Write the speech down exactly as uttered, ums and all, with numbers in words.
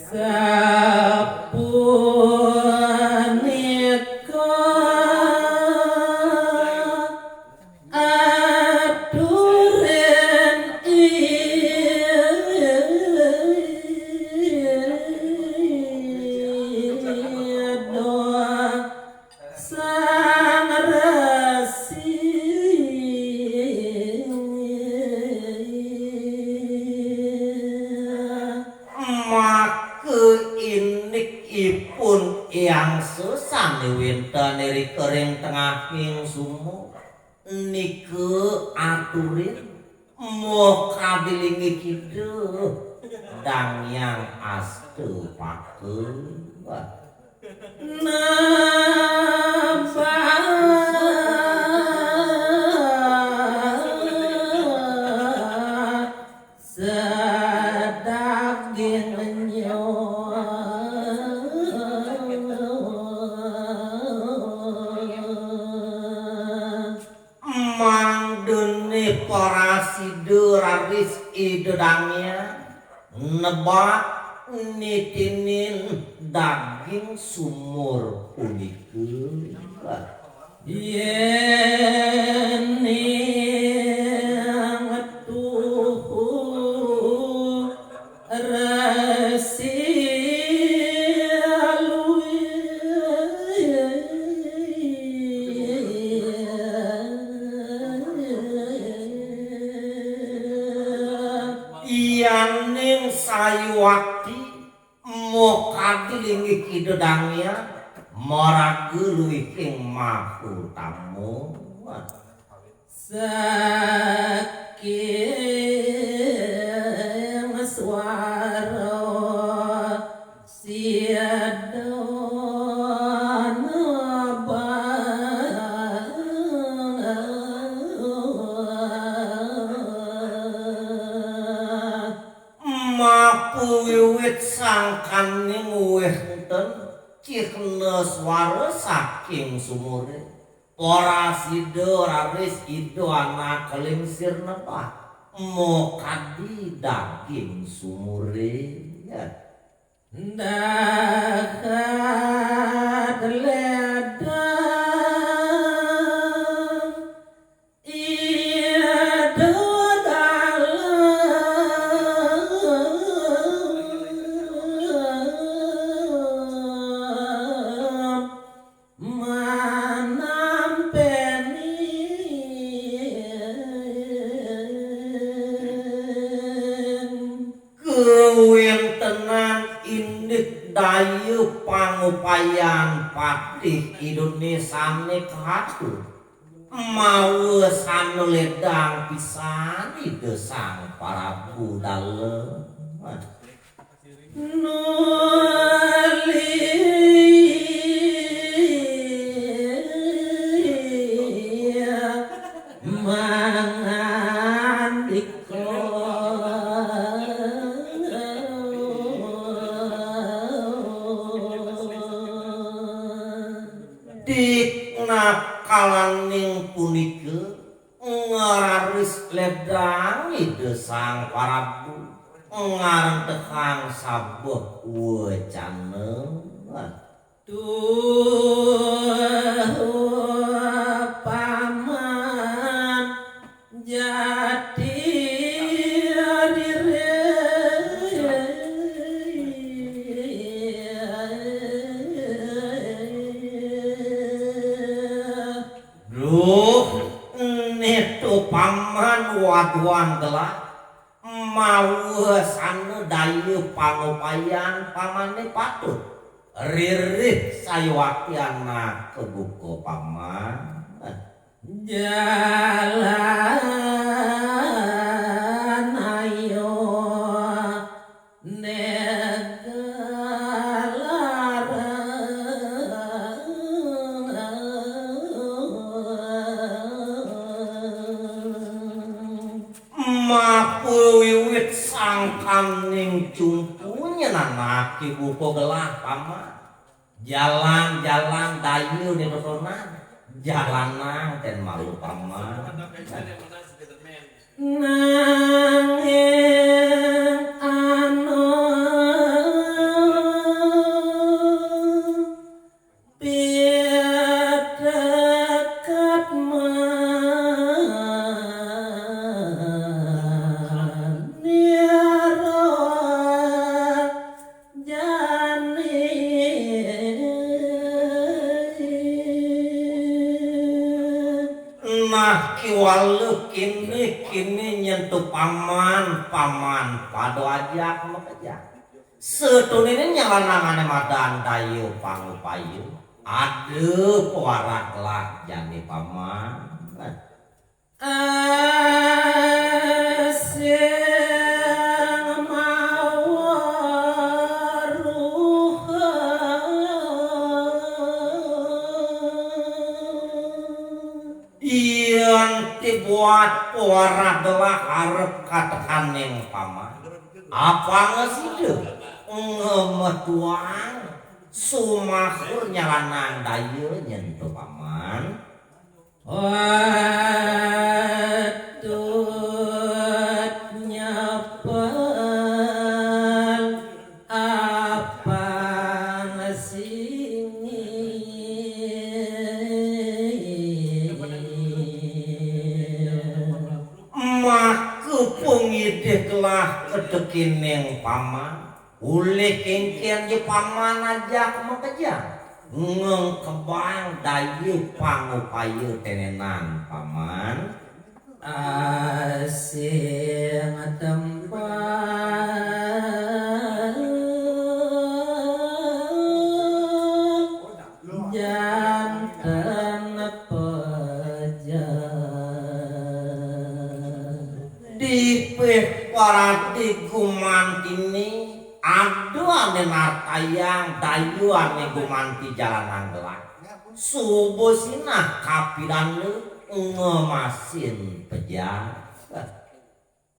Sapunika aturin Ida Sang Resi. Maka indik ipun Hyang Sesane wenten irika ring tengahing sumur. Nika aturin, moh kadi linggih Ida Dang Hyang Astapaka. Nabah sadaging nyawa. Mangdene parasida raris Ida Dang Hyang nebak nitinin daging sumur punika. Yening tuhu Resi luih. Yaning sayuwakti, moh kadi linggih Ida Dang Hyang, maraga luihing mahutama. Saking swara sida nebak. Mapuwiwit sangkaning wénten cihna swara saking sumuré. Parasida raris Ida Anak Lingsir nebak, makadi daging sumuré. Dahat ledang Ida Dalem manampening. Kawéntenan indik daya pangupayan patih Idané sané katur, mawa sané ledang pisan Ida Sang Prabu Dalem. Nuli mangandika. Diknakalaning punika, ngraris ledang Ida Sang Prabu ngarentehang sabeh wecana. Duh Paman jati ririh. Duh, nito Paman waduan gelah, mawa sana daya pangupayan Pamané patut. Ririh sayuwakti anak kabuka Paman. Jalan ayo negalarang. Mapuwiwit sangkaning cumpu nyenanaké buka gelah Paman. Jalan-jalan daya nitotonan. Jalanang ten malu paman. Nanging anu pidekat manira jani. Nah, kiwala kini, kini nyentuh paman, paman pada ajak makejang. Setunine nyalanang ane madan daya pangupaya. Ada pawarah gelah jani paman. Asing maweruh. Yen ti buat pawarah gelah arep katekaning paman. Apanga sida ngemetuang sumahur nyalanang daya nyentuh paman. Watut nyepel apang sini. Maka pangidih gelah ketekining paman. Ulih kengken ja paman ajak makejang. Ngengkebang daya pangupaya tenenan paman. Asing tempat janten pejah. Dipih parati gumantine, ada ane nartayang daya ane gumanti jalanang gelah. Suba sinah kapidana ngemasin pejah.